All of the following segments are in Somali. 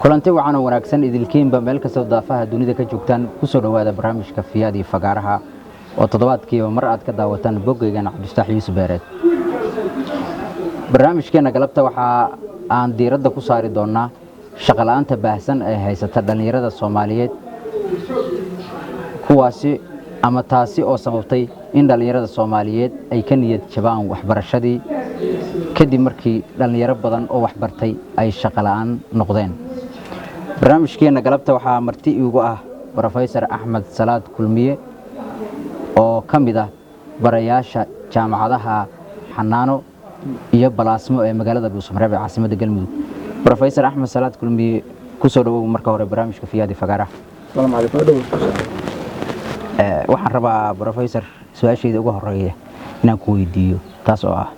Kulanti wacan oo wanaagsan idilkiinba meel kastoo daafaha dunida ka joogtaan, kusoo dhowaada barnaamijka Fiyaad iyo Fagaaraha oo toddobaadkiiba mar aad ka daawataan boggeygan Cabdifataax Yuusuf Beereed. Barnaamijkeena galabta waxaa aan diiradda ku saari doonnaa shaqola'aanta baahsan ee haysata dhallinyarada Soomaaliyeed, kuwaasi ama taasi oo sababtay in dhallinyarada Soomaaliyeed ay ka niyad jabaan waxbarashadii, kadib markii dhallinyaro badan oo waxbartay ay shaqola'aan noqdeen. Barnaamijkeena galabta waxaa marti iigu ah Brofesor Axmed Salaad Kulmiye oo ka mid ah barayaasha jaamacadaha Xanaano iyo Balaasmo ee magaalada Dhuusamareeb ee caasimadda Galmudug. Brofesor Axmed Salaad Kulmiye, kusoo dhawow marka hore barnaamijka Fiyaadi Fagaaraha. Waxaan rabaa, brofesor, su-aasheyda uga horeeya inaan ku weydiiyo, taas oo ah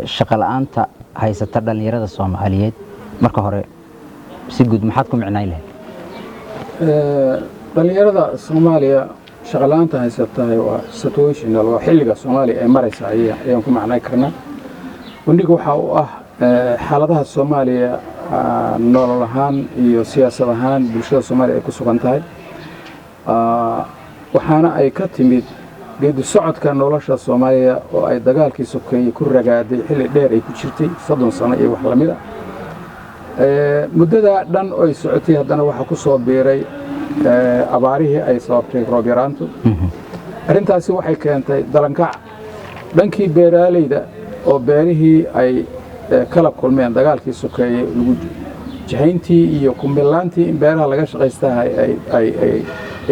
shaqola'aanta haysata dhallinyarada Soomaaliyeed. Marka hore, si guud maxaad ku micnayn lahayd? Dhallinyarada Soomaaliya shaqola'aanta haysatahay waa situational, waa xilliga Soomaaliya ay maraysa ayaan ku macnay karnaa. Wandhiga waxaa u ah xaaladaha Soomaaliya nolol ahaan iyo siyaasad ahaan bulshada Soomaaliya ay ku sugan tahay, waxaana ay ka timid geedi socodka nolosha Soomaaliya oo ay dagaalkii sokeeyey ku ragaaday xilli dheer ay ku jirtay, 30 sano iyo wax lamid a. Muddadaa dhan oy socotay, haddana waxaa ku soo biiray abaarihii ay sababtay roob yaraantu. Arrintaasi waxay keentay dalankac dhankii beeraaleyda oo beerihii ay kala kulmeen dagaalkii sokeeyey, lagu jihayntii iyo kumilaantii in beeraha laga shaqaystahay ay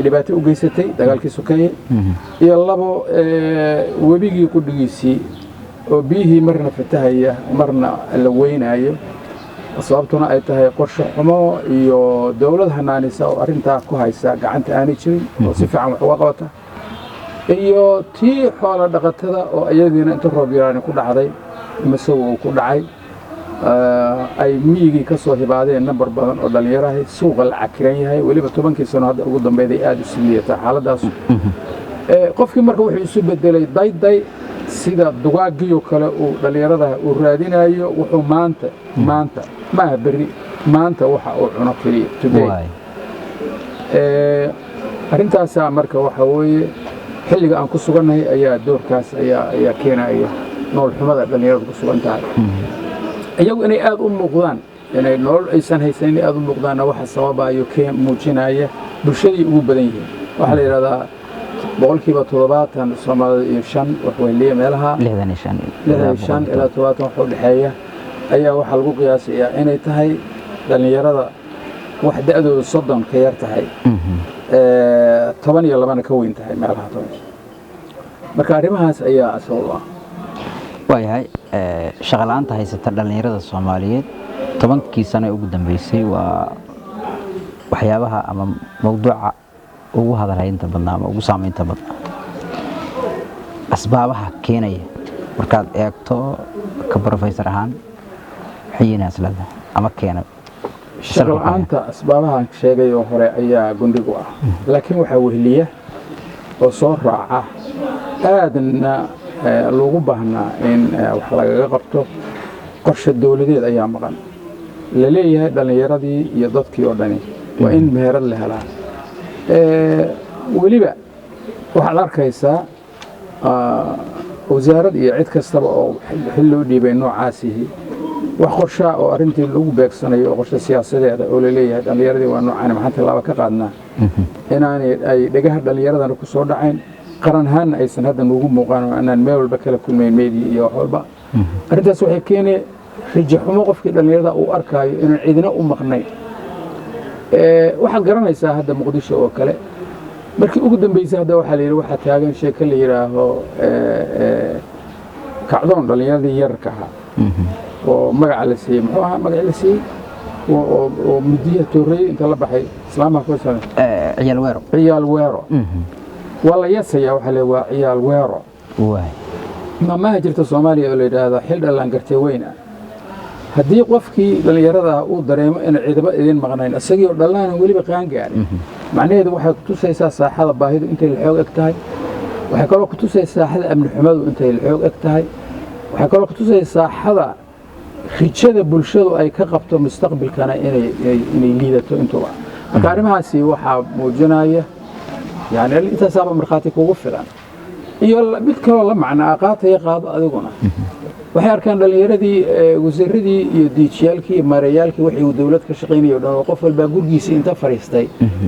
dhibaato u geysatay dagaalkii sokeeye, iyo labo, webigii qudhigiisii oo biyihii marna fatahaya, marna la weynaayo, sababtuna ay tahay qorshe xumo iyo dowlad hanaanisa oo arrintaa ku haysa gacanta aanay jirin oo si fiican wax uga qabata, iyo tii xoola dhaqatada oo iyadiina inta roob yaraani ku dhacday, masow uu ku dhacay, ay miyigii ka soo hibaadeen nambar badan oo dhallinyarahay, suuqa la cakiran yahay. Weliba 10kii sano hadda ugu dambayday aada u siliyataa xaaladdaas. Qofkii marka wuxuu isu bedelay dayday, sida dugaaggiyo kale uu dhallinyarada uu raadinayo wuxuu maanta, maanta maaha berri, maanta waxa uu cuno keliya, today. Arrintaasaa marka waxaa weeye xilliga aan ku sugannahay ayaa doorkaas ayaa keenaya nolol xumada dhallinyaradu ku sugan tahay. Iyagu inay aada u muuqdaan, inay nolol aysan haysan inay aada u muuqdaanna, waxa sababayo kee muujinaya bulshaday ugu badan yihiin. Waxaa la yidhahdaa 70% Soomaalida iyo shan waxweyliya meelaha 65 ilaa 70 wax u dhexeeya ayaa waxaa lagu qiyaasayaa inay tahay dhallinyarada wax da'dooda 30 ka yar tahay, 12na ka weyn tahay meelaha 10. Marka arrimahaas ayaa sabab ah. Waayahay, shaqola'aanta haysata dhallinyarada Soomaaliyeed 10kii sano ee ugu dambeysay waa waxyaabaha ama mawduuca ugu hadalhaynta badnaa ama ugu saamaynta badnaa. Asbaabaha keenaya markaad eegto ka brofesor ahaan, maxay yihiin leedahay ama keena? Shaqo-la'aanta asbaabahan sheegayoo hore ayaa gundhigu ah, laakiin waxaa weheliya oo soo raaca, aadna loogu baahnaa in wax lagaga qabto, qorshe dowladeed ayaa maqan. La leeyahay dhallinyaradii iyo dadkii oo dhani waa in meherad la helaa. Weliba waxaad arkaysaa wasaarad iyo cid kastaba oo xil loo dhiibay noocaasihi, wax qorshaa oo arrintii lagu beegsanayo oo qorshe siyaasadeeda oo laleeyahay dhallinyaradii waa noocaan, maxaan tallaabo ka qaadnaa, inaanay ay dhegaha dhallinyaradana ku soo dhacayn, qaran ahaanna aysan hadda nuugu muuqaan oo aanaan meel walba kala kulmayn media iyo wax walba. Arrintaas waxay keenay rajo xumo qofkii dhallinyarada uu arkaayo inaan cidina u maqnayn. Waxaad garanaysaa hadda Muqdisho oo kale markii ugu dambeysay, hadda waxaa la yidhi waxaa taagan sheeke la yidhaaho kacdoon dhallinyaradii yararka ahaa oo magaca la siiyey, muxuu ahaa magaci la siiyey, oo midiyaha tooreeyey inta la baxay islaamaha ku Ciyaal weero. Ciyaal weero waa la yasayaa, waxaa le waa ciyaal weero. Maamaha jirta Soomaaliya oo la yidhaahdo xil dhallaan gartee weyn ah, haddii qofkii dhallinyarada ah uu dareemo inay ciidamo idin maqnayn, isagii oo dhallaana weliba qaan gaarin, macnaheedu waxay kutusaysaa saaxada baahidu intay la xoog eg tahay. Waxay kaloo kutusaysaa saaxada amni xumadu intay la xoog eg tahay. Waxay kaloo kutusaysaa saaxada Rijada bulshadu ay ka qabto mustaqbilkana inay liidato intuba. Marka arrimahaasi waxaa muujinaya, yani, intaasaaba markhaati kugu filan iyo mid kaloo la macnaa: qaataya qaado adiguna. Waxay arkaan dhallinyaradii, wasiiradii iyo diijiyaalkii iyo maareeyaalkii, wixii uu dowlad ka shaqaynayay o dhan, oo qof walbaa gurigiisii inta fadhiistay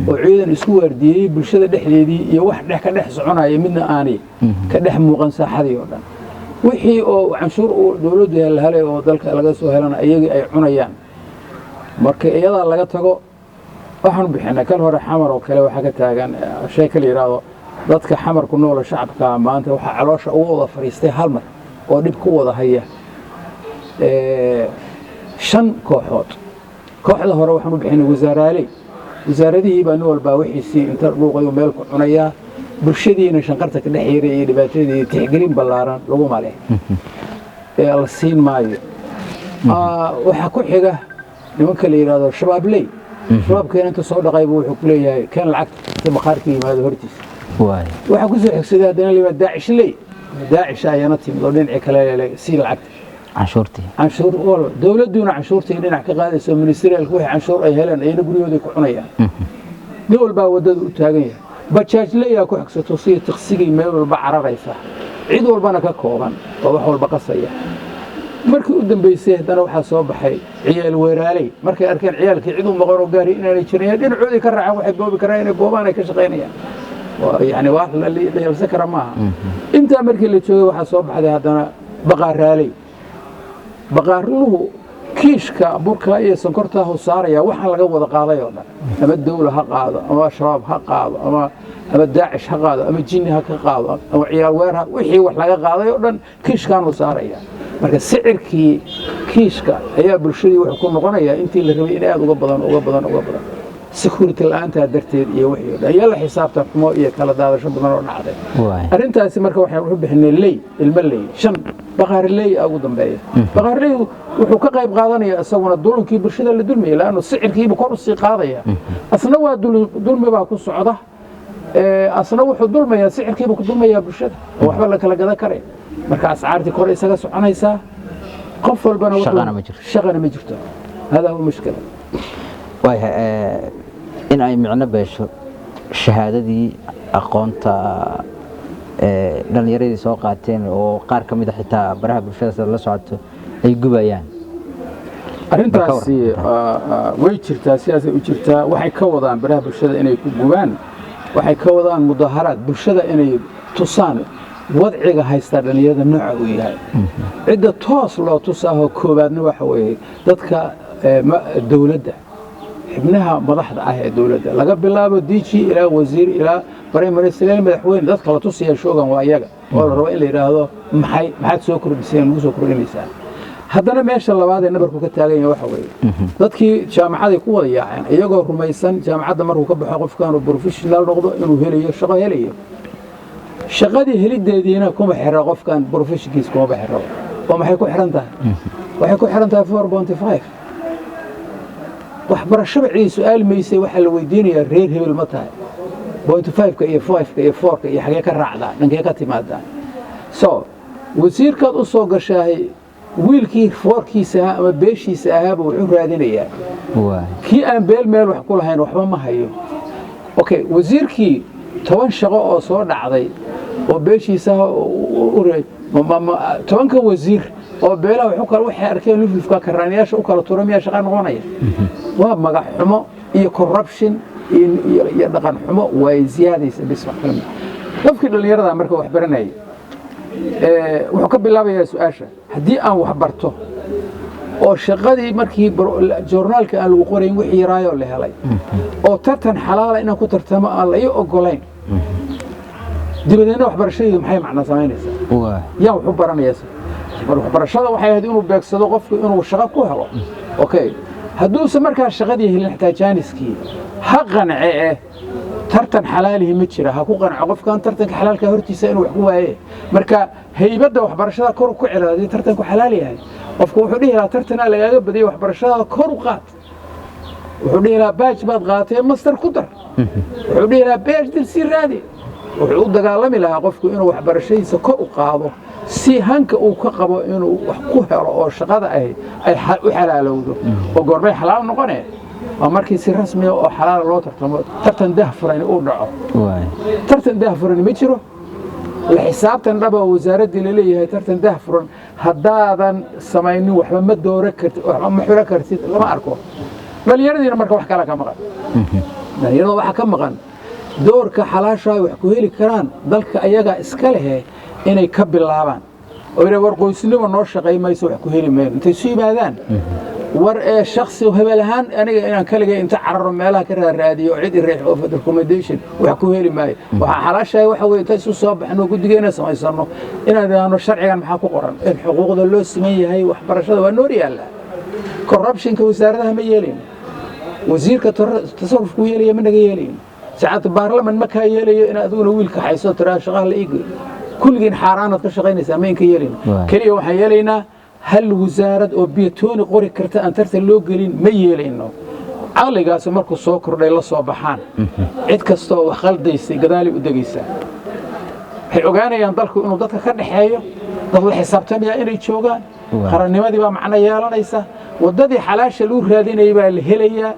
oo ciidan isku waardiyey, bulshada dhexdeedii iyo wax dhex ka dhex soconaya midna aanay ka dhex muuqan, saaxadii oo dhan. Wixii oo canshuur uu dowladdu helhelay oo dalka laga soo helana iyagii ay cunayaan. Marka iyadaa laga tago, waxaanu bixinay kal hore Xamar oo kale waxaa ka taagan shay kala yidhaahdo dadka Xamar ku noola, shacabka maanta waxaa caloosha uga wada fadhiistay hal mar oo dhib ku wada haya shan kooxood. Kooxda hore waxaan u bixinay wasaaraaley. Wasaaradihii baa nin walbaa wixiisii inta dhuuqayo meel ku cunayaa, bulshadiina shanqarta ka dhex yeeray iyo dhibaatadii tixgelin ballaaran laguma leh ee la siin maayo. Waxaa ku xiga nimanka la yidhaahdo shabaabley. Shabaabkeena inta soo dhaqaybu wuxuu ku leeyahay keen lacagta, bakhaarka yimaado hortiisa. Waxaa ku soo xigsaday haddana la yidhahdo daacishley. Daacish ayana timid oo dhinacii kale sii lacagta. Canshuurtii. Canshuur walba dowladduna canshuurtii dhinac ka qaadayso, ministerialka wixii canshuur ay heleen ayna guryahooday ku cunayaan. Nin walbaa waddada u taagan yahay. Bajaajleyaa ku xigsato, sida tiqsigay meel walba cararaysa, cid walbana ka kooban oo wax walba qasaya. Markii u dambeysay haddana waxaa soo baxay ciyaal weeraaley. Markay arkeen ciyaalkii cid u maqan oo gaari inaanay jirin, dhinacoodii ka raaceen, waxay boobi karaan inay boobaan ay ka shaqaynayaan. Yani wax la dhayalsan kara maaha. Intaa markii la joogay waxaa soo baxday haddana baqaaraaley. Baqaarluhu kiishka burka iyo sonkortaahu saaraya waxaan laga wada qaaday oo dhan, ama dawla ha qaado, ama shabaab ha qaado, ama daacish ha qaado, ama jinni ha ka qaado, ama ciyaal weer ha, wixii wax laga qaaday oo dhan kiishkaanuu saaraya. Marka sicirkii kiishka ayaa bulshadii wuxuu ku noqonayaa intii la rabay in aad uga badan, uga badan, uga badan, security la'aantaa darteed iyo wixii oo dhan iyo la xisaabtan xumo iyo kala daadasho badan oo dhacday arrintaasi. Marka waxaan u bixinay ley, ilmo ley, shan baqaarley ugu dambeeya. Baqaarleydu wuxuu ka qayb qaadanaya isaguna dulmkii bulshada la dulmayay, laannu sicirkiibu kor usii qaadaya. Asna waa dulmi baa ku socda. Asna wuxuu dulmayaa, sicirkiibu ku dulmayaa bulshada oo waxba la kala gadan karay. Marka ascaartii kor isaga soconaysaa, qof walbana Shaqana ma jirto. Shaqana ma jirto. Hada huwa mushkila. Waayahay, in ay micno beesho shahaadadii aqoonta dhallinyaradii soo qaateen oo qaar ka mid a xitaa baraha bulshada sida la socoto ay gubayaan. Arrintaasi way jirtaa, sidaasay u jirtaa. Waxay ka wadaan baraha bulshada inay ku gubaan, waxay ka wadaan mudaharaad, bulshada inay tusaan wadciga haystaa dhallinyarada nooca uu yahay. Cidda toos loo tusaahoo koowaadna waxa weeye dadka dowladda, xubnaha madaxda ah ee dowladda, laga bilaabo DG ilaa wasiir ilaa prime minister ilaa madaxweyne. Dadka la tusaya shoogan waa iyaga, oo la rabo in la yidhaahdo maxaad soo kordhiseen, nagu soo kordhinaysaa. Haddana meesha labaad ee nabarku ka taagan yahay waxa weeye dadkii jaamacaday ku wada yaaceen iyagoo rumaysan jaamacadda markuu ka baxo qofkan uu professional noqdo inuu helayo shaqo, helayo shaqadii. Helideediina kuma xira qofkan professionkiis, kuma xiro. Oo maxay ku xiran tahay? Waxay ku xiran tahay 4.5. Waxbarashaba cidii su-aal maysay. Waxaa la weydiinayaa reer hebel ma tahay, point five-ka iyo five-ka iyo four-ka iyo xagee ka raacdaa, dhankee ka timaadaa. So wasiirkaad u soo gashaahay wiilkii four-kiisa ahaa ama beeshiisa ahaaba wuxuu raadinayaa. Kii aan beel meel wax ku lahayn waxba ma hayo. Okay, wasiirkii 10 shaqo oo soo dhacday oo beeshiisa 10-ka wasiir oo beelaha waxay arkeen luflufka karaaniyaasha u kala tura miyaa shaqa noqonaya? Waa magac xumo iyo corruption iyo dhaqan xumo way ziyaadaysa bis. Wax kale qofkii dhallinyarada marka wax baranayay wuxuu ka bilaabayaa su-aasha: haddii aan wax barto oo shaqadii markii joornaalka aan lagu qorayn wixii yaraayoo la helay oo tartan xalaala inaan ku tartamo aan la ii ogolayn, dibadeedna waxbarashadaydu maxay macna samaynaysaa? Yaan wax u baranayaa? Waxbarashada waxay ahayd inuu beegsado qofku inuu shaqo ku helo. Okay, hadduusan markaa shaqadii helin, xitaa jaaniskii ha qance eh, tartan xalaalihi ma jira, ha ku qanco qofkan tartanka xalaalka hortiisa inuu wax ku waaye. Marka haybadda waxbarashada kor ku celada. Haddii tartanku xalaal yahay, qofku wuxuu dhihi lahaa tartanaa lagaaga badiyay, waxbarashadaada kor u qaad. Wuxuu dhihi lahaa bachelor baad qaadatay, master ku dar. Wuxuu dhihi lahaa PhD sii raadi. Wuxuu u dagaalami lahaa qofku inuu waxbarashadiisa kor u qaado. Si hanka uu ka qabo inuu wax ku helo oo shaqada ahayd ay u xalaalowdo. Oo goormay xalaal noqone? Waa markii si rasmiya oo xalaala loo tartamo, tartan dah furan uu dhaco. Tartan dah furan ma jiro, la xisaabtan dhaba wasaaraddii laleeyahay tartan dah furan haddaadan samaynin waxba ma dooro kartid, waxba ma xulo kartid, lama arko. Dhallinyaradiina marka wax kala ka maqan, dhallinyarada waxaa ka maqan doorka xalaasha ay wax ku heli karaan. Dalka ayagaa iska lehe inay ka bilaabaan oo yidhaha, war qoysnimo noo shaqay mayso, wax ku heli mayno. Intay isu yimaadaan, war ee shaksi hebel ahaan aniga inaan kaligay inta cararo meelaha ka raaraadiyo oo cid i riix oo recommendation wax ku heli maayo. Waxaa xalaashahay waxa weye inta isu soo baxno, guddigeena samaysano, inaan idhaahno sharcigan maxaa ku qoran in xuquuqda loo siman yahay waxbarashada waa noor yaallaa. Corruptionka wasaaradaha ma yeelayno, wasiirka tasarufku yeelaya ma naga yeelayno, saacad baarlaman ma kaa yeelayo in adiguna wiil kaxayso tiraa shaqaha la iigeeyo, kulligiin xaaraanaad ka shaqaynaysaa, ma inka yeelayno. Keliya waxaan yeelaynaa hal wasaarad oo biyatooni qori karta aan tartan loo gelin ma yeelayno. Caqligaasi markuu soo kordhay la soo baxaan, cid kasta oo wax qaldaysay gadaalay u degaysaa. Waxay ogaanayaan dalku inuu dadka ka dhaxeeyo, dad la xisaabtamaya inay joogaan. Qarannimadii baa macno yeelanaysa, waddadii xalaasha lagu raadinayay baa la helayaa,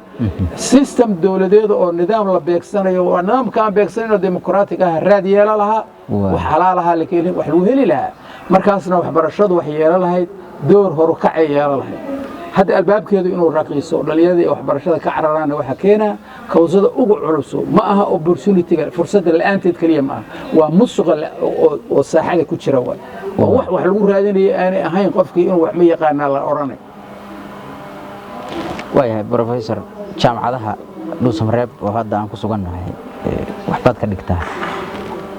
system dowladeed oo nidaam la beegsanayo, waa nidaamka aan beegsanayno dimuqraatig ah raad yeelo lahaa, wax xalaal ahaa la heli, wax lagu heli lahaa. Markaasna waxbarashadu wax yeelo lahayd, door horukacay yeelo lahayd. Hadda albaabkeedu inuu raqiiso oo dhallinyaradii ay waxbarashada ka cararaana waxaa keenaa kawsada ugu culuso ma aha opportunity-ga, fursadda la'aanteed keliya ma aha, waa musuqa oo saaxada ku jira. Waay waa wax lagu raadinayo aanay ahayn qofkii inuu wax ma yaqaanaa la odhanay. Waayahay professor, jaamacadaha Dhuusamareeb oo hadda aan ku sugannahay waxbaad ka dhigtaa.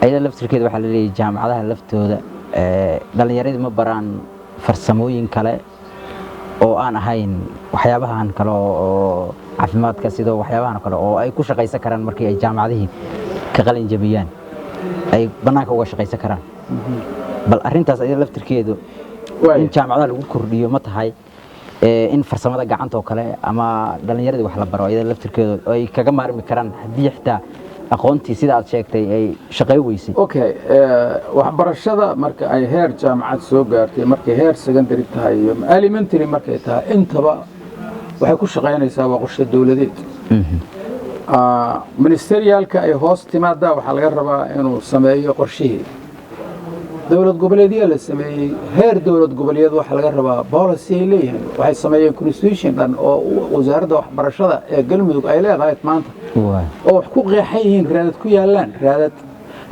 Ayada laftirkeeda waxaa la leeyahay jaamacadaha laftooda dhallinyaradii ma baraan farsamooyin kale oo aan ahayn waxyaabahan kale oo caafimaadka, sidoo waxyaabahan kale oo ay ku shaqaysan karaan markii ay jaamacadihii ka qalin jabiyaan, ay bannaanka uga shaqaysan karaan. Bal arrintaas ayada laftirkeedu in jaamacadaha lagu kordhiyo ma tahay in farsamada gacanta oo kale ama dhallinyaradii wax la baro ayada laftirkeedu ay kaga maarmi karaan haddii xitaa aqoontii sida aad sheegtay ay shaqay weysay? Okay, waxbarashada marka ay heer jaamacad soo gaartay, markay heer secondary tahay iyo elementary markay tahay, intaba waxay ku shaqaynaysaa waa qorshe dowladeed. Ministerialka ay hoos timaadaa waxaa laga rabaa inuu sameeyo qorshihii. Dowlad goboleedyaa la sameeyey, heer dowlad goboleed waxaa laga rabaa policy ay leeyihiin. Waxay sameeyeen constitution dhan oo wasaaradda waxbarashada ee Galmudug ay leedahay maanta oo wax ku qeexan yihiin, raadad ku yaallaan, raadad.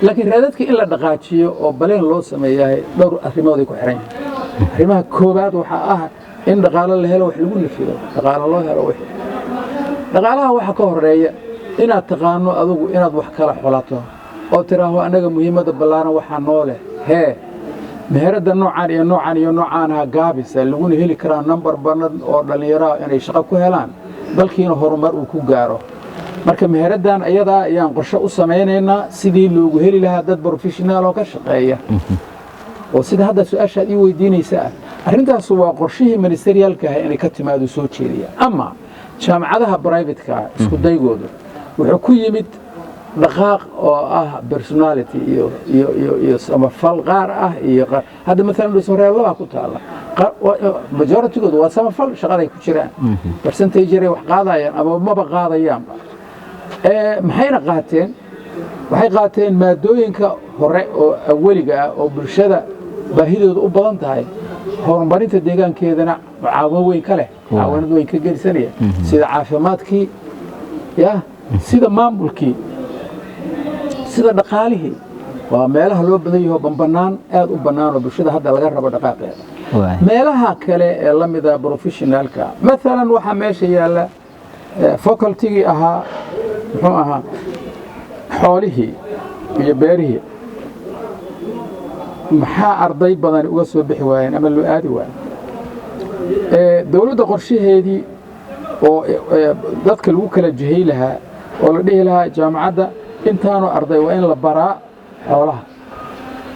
Laakiin raadadka in la dhaqaajiyo oo baleen loo sameeyahay dhowr arrimood ay ku xiran yihiin. Arrimaha koowaad waxaa ah in dhaqaalo la helo, wax lagu nafido, dhaqaalo loo helo. Wixii dhaqaalaha waxaa ka horeeya inaad taqaano adugu inaad wax kala xulato oo tiraaho annaga muhiimadda ballaaran waxaa noo leh hee meheradda noocan iyo noocan iyo noocaanaha gaabisa laguna heli karaa nambar badan oo dhallinyaraha inay shaqo ku helaan, dalkiina horumar uu ku gaaro. Marka meheraddan ayadaa ayaan qorshe u samaynaynaa sidii loogu heli lahaa dad professional oo ka shaqeeya, oo sida hadda su-aashaad ii weydiinaysa ah. Arrintaas waa qorshihii ministerialka ah inay ka timaado soo jeediya. Ama jaamacadaha private-ka isku daygoodu wuxuu ku yimid dhaqaaq oo ah personality iyo samafal qaar ah iyo hadda maalan Dhuusamareeb labaa ku taalla, majoritygoodu waa samafal shaqaday ku jiraan, percentage yaray wax qaadayaan ama maba qaadayaanba. Maxayna qaateen? Waxay qaateen maadooyinka hore oo aweliga ah oo bulshada baahidooda u badan tahay, horumarinta deegaankeedana mucaawino weyn ka leh, mucaawanad weyn ka gelisanaya, sida caafimaadkii ya, sida maamulkii, sida dhaqaalihii. Waa meelaha loo badan yaho bambannaan, aad u bannaan oo bulshada hadda laga rabo dhaqaaqeeda. Meelaha kale ee la mida professionalka, maalan waxaa meesha yaalla facultygii ahaa, muxuu ahaa, xoolihii iyo beerihii. Maxaa arday badani uga soo bixi waayeen ama loo aadi waayeen? Dowladda qorshaheedii oo dadka lagu kala jihay lahaa oo la dhihi lahaa jaamacadda intaanu arday waa in la baraa xoolaha,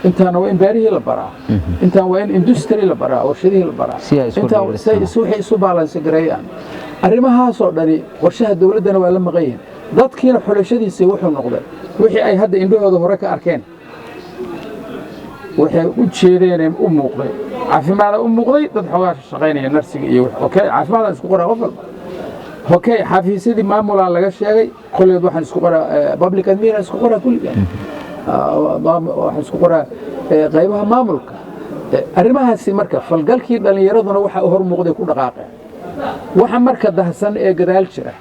intaana waa in beerihii la baraa, intaan waa in industry la baraa, warshadihii la baraa, intaan waxay isu balance gareeyaan. Arrimahaasoo dhani qorshaha dowladdana waa la maqan yihiin. Dadkiina xulashadiisii wuxuu noqday wixii ay hadda indhahooda hore ka arkeen. Waxay u jeedeen u muuqday caafimaada, u muuqday dad xoogaa shaqaynaya, nurse-iga iyo, okay, caafimaadaan isku qoraa qof walba. Okay, xafiisyadii maamulaa laga sheegay, kolleed waxaan isku qoraa public admin, isku qoraa kulligaan, waxaan isku qoraa qaybaha maamulka. Arrimahaasi marka falgalkii dhallinyaraduna waxa hor muuqday ku dhaqaaqeen. Waxa marka dahsan ee gadaal jira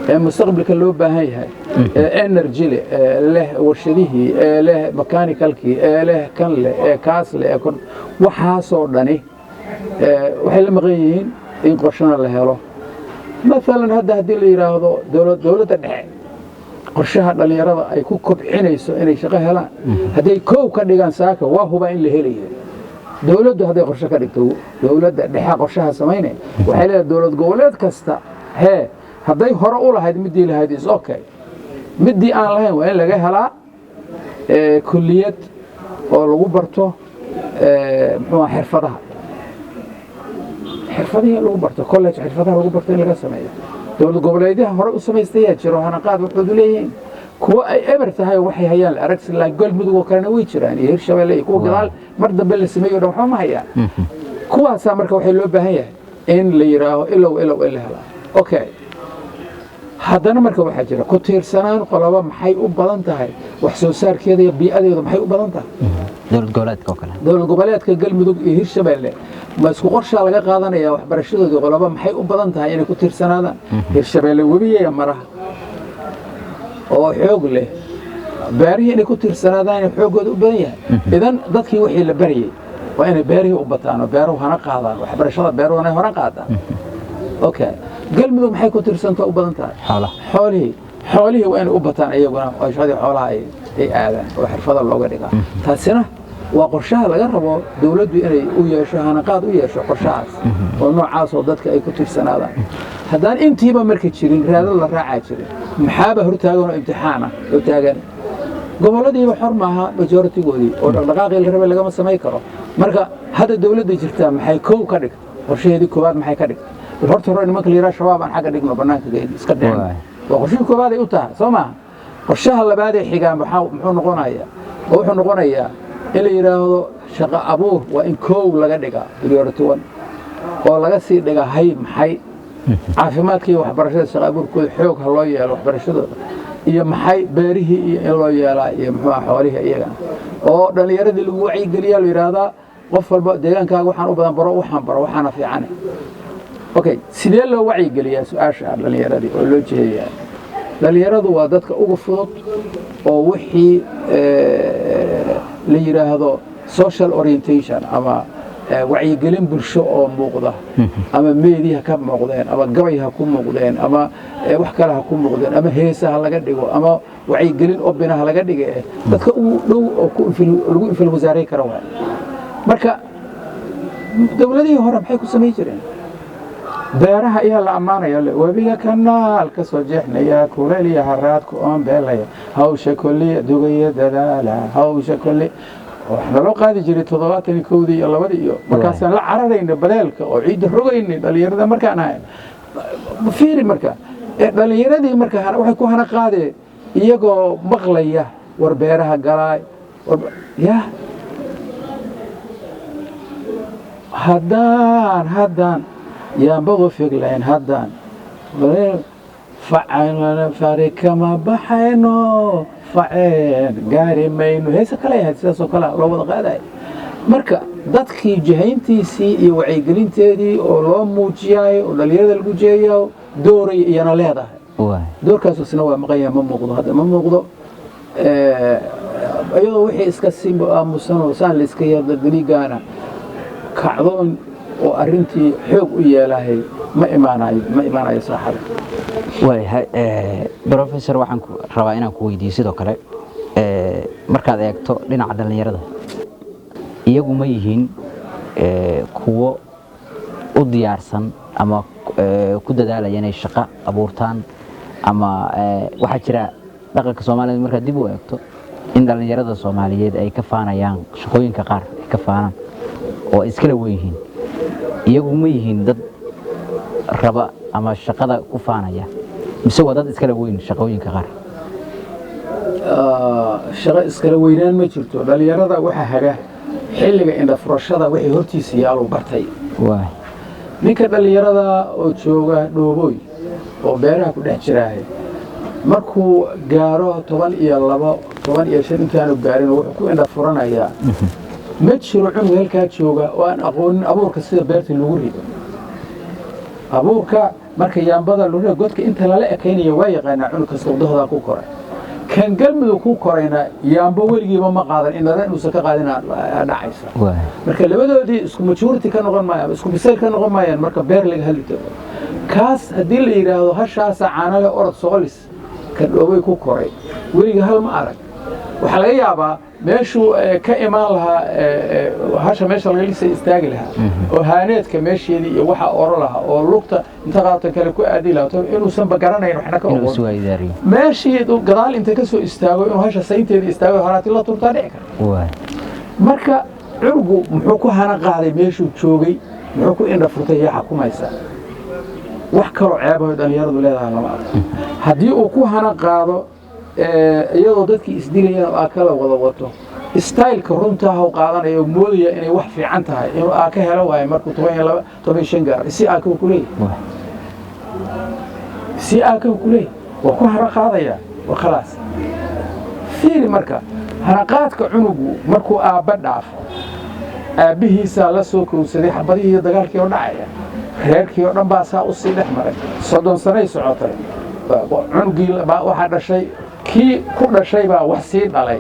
ee mustaqbalka loo baahan yahay, ee energy leh, ee leh warshadihii, ee leh mechanicalkii, ee leh kan leh, ee kaas leh, ee waxaasoo dhani waxay la maqan yihiin in qorshana la helo. Maalan hadda haddii la yidhaahdo dowladda dhexe qorshaha dhallinyarada ay ku kobcinayso inay shaqo helaan, hadday kow ka dhigaan saaka, waa hubaa in la helayo. Dowladdu hadday qorshe ka dhigto, dowladda dhexe qorshaha samaynaya waxay leedahay dowlad goboleed kasta hee hadday hore u lahayd, midii lahayd is okay, midii aan lahayn waa in laga helaa kulliyad oo lagu barto muxuu xirfadaha, xirfadihii in lagu barto, college xirfadaha lagu barto in laga sameeyo. Dowlad goboleedyaha hore u samaystayaa jiro, hanaqaad waxoodu leeyihiin, kuwo ay eber tahay oo waxay hayaan la arag silaa. Galmudug oo kalena way jiraan iyo Hirshabelle iyo kuwa gadaal mar dambe la sameeyo dhan waxba ma hayaan kuwaasaa. Marka waxay loo baahan yahay in la yidhaaho ilow ilow in la helaa. Okay, haddana marka waxaa jira ku tiirsanaan qoloba maxay u badan tahay, wax soo saarkeeda iyo bii'adeedu maxay u badan tahay. Dowlad goboleedka oo kale. Dowlad goboleedka Galmudug iyo Hirshabelle ma isku qorshaa laga qaadanaya waxbarashadoodii? Qoloba maxay u badan tahay inay ku tiirsanaadaan? Hirshabelle webiyaya maraha oo xoog leh, beerihii inay ku tiirsanaadaan xooggooda u badan yahay. Idan dadkii wixii la barayay waa inay beerihii u bataan oo beeruhu hana qaadaan, waxbarashada beeruhuna hore qaadaan. Okay, Galmudug maxay ku tiirsanta u badan tahay? Xoolaha. Xoolihii, xoolihii waa inay u bataan iyaguna oo shaqadii xoolaha ay aadaan oo xirfada looga dhigaa. Taasina waa qorshaha laga rabo dowladdu inay u yeesho hanaqaad, u yeesho qorshahaas oo noocaas oo dadka ay ku tiirsanaadaan. Haddaan intiiba marka jirin, raadad la raacaa jirin, maxaaba hortaagan oo imtixaana hortaagan? Gobolladiiba xor maaha majority-goodii oo dhaqdhaqaaqii la rabay lagama samayn karo. Marka hadda dowladda jirtaa maxay kow ka dhigtay? Qorshaheedii koowaad maxay ka dhigtay? Bal horta hore nimanka la yidhaha Shabaab aan xagga dhigno, bannaanka iska dhicin. Waa qorshihii koowaad ay u tahay, soo maaha? Qorshaha labaadee xigaa muxuu noqonayaa? Oo wuxuu noqonayaa in la yidhaahdo shaqo abuur waa in kow laga dhigaa, priority one, oo laga sii dhigaa hay maxay caafimaadka iyo waxbarashada, shaqo abuurkooda xoog ha loo yeelo, waxbarashadooda iyo maxay beerihii iyo in loo yeelaa iyo muxuu ah xoolihii iyagana, oo dhallinyaradii lagu wacyigeliyaa, la yidhaahdaa qof walba deegaankaaga waxaan u badan baro, waxaan baro, waxaana fiicane. Okay, sidee loo wacyigeliyaa su-aasha dhallinyaradii oo loo jiheeyaa? Dhallinyaradu waa dadka ugu fudud oo wixii la yidhaahdo social orientation ama wacyigelin bulsho oo muuqda, ama media ha ka muuqdeen, ama gabay ha ku muuqdeen, ama wax kale ha ku muuqdeen, ama heesa ha laga dhigo, ama wacyigelin obina ha laga dhige, dadka ugu dhow oo lagu influence wasaaray kara waay. Marka dowladihii hore maxay ku samayn jireen? Beeraha ayaa la ammaanaya, webiga kanaal ka soo jeexnaya, kuleyl iyo haraadku oon beelaya, hawsha kolliya dugaya dadaala, hawsha kolli waxaa naloo qaadi jiray 71-dii iyo 2-dii iyo markaasaan la cararayna badeelka oo ciidda rogaynay dhalinyarada markaan ahayn. Fiiri marka dhalinyaradii marka waxay ku hana qaadeen iyagoo maqlaya war beeraha galaay ya haddaan yaambadu figlayn, haddaan fari kama baxayno, faceen gaari mayno. Heese kale ahayd sidaasoo kale loo wada qaadaya. Marka dadkii jihayntiisii iyo wacyigelinteedii oo loo muujiyaayo oo dhalinyarada lagu jeeyayo dooray iyana leedahay. Doorkaas isna waa maqan yahay, ma muuqdo hadda, ma muuqdo. Iyadoo wixii iska si aamusan oo saan la iska yeeldaligaana kacdoon oo arrintii xoog u yeelahay ma imaanayo, ma imaanayo saaxada. Waayahay professor, waxaan rabaa inaan ku weydiiyo sidoo kale, markaad eegto dhinaca dhallinyarada, iyagu ma yihiin kuwo u diyaarsan ama ku dadaalaya inay shaqo abuurtaan? Ama waxaa jira dhaqanka Soomaalida markaad dib u eegto in dhallinyarada Soomaaliyeed ay ka faanayaan shaqooyinka qaar, ay ka faanaan oo ay iskala wen yihiin. Iyagu ma yihiin dad raba ama shaqada ku faanaya, mise waa dad iskala weyn shaqooyinka qaar? Shaqo iskala weynaan ma jirto. Dhalinyarada waxaa haga Xilliga indhafurashada wixii hortiisa yaaluu bartay. Ninka dhallinyarada oo jooga Dhoobooy oo beeraha ku dhex jiraahay, markuu gaaro 12, 15, intaanu gaarin, wuxuu ku indha furanayaa ma jiro cunug halkaa jooga oo aan aqoonin abuurka sida beerta lagu rido. Abuurka marka yaambada lagu rido, godka inta lala ekaynaya waa yaqaanaa cunug kasta wadahoodaa ku koray. Kan Galmudug ku korayna yaambo weligiiba ma qaadan, indhada inuusan ka qaadin dhacaysa. Marka labadoodii isku maturity ka noqon maayaan, isku bisayl ka noqon maayaan. Marka beer laga hadli tago, kaas haddii la yidhaahdo hashaasa caanale, orod soqolis, kan Dhoobay ku koray weliga hal ma arag. Waxaa laga yaabaa meeshuu ka imaan lahaa hasha, meesha laga lisay istaagi lahaa oo haaneedka meesheedii iyo waxa oro lahaa oo lugta inta qaatan kale ku aadi lahaa, inuusanba garanayn waxna ka inuu oqon. Isweydaariyo. Meeshii gadaal inta ka soo istaago inuu hasha saynteedii istaago, haraati la turtaa dhici karta. Marka cunugu muxuu ku hana qaaday meeshuu joogay? Muxuu ku indha furtay? Yaa xukumaysa? Wax kaloo ceebaho dhallinyaradu leedahay lama arko. Haddii uu ku hana qaado iyadoo dadkii isdilayaan oo aa kala wada wato, styleka runtaahu qaadanaya oo moodaya inay wax fiican tahay inuu aa ka helo waayo. Markuu 12, 15 gaaro, si aa ku leeyahay, si aa ka ku leeyahay, waa ku hana qaadaya, waa khalaas. Fiiri, marka hanaqaadka cunugu markuu aabba dhaafo, aabbihiisaa la soo kowsaday xabadihii iyo dagaalkii oo dhacaya, reerkii oo dhan baa saa u sii dhex maray. 30 sanay socotay. Cunugii baa waxaa dhashay, kii ku dhashay baa wax sii dhalay,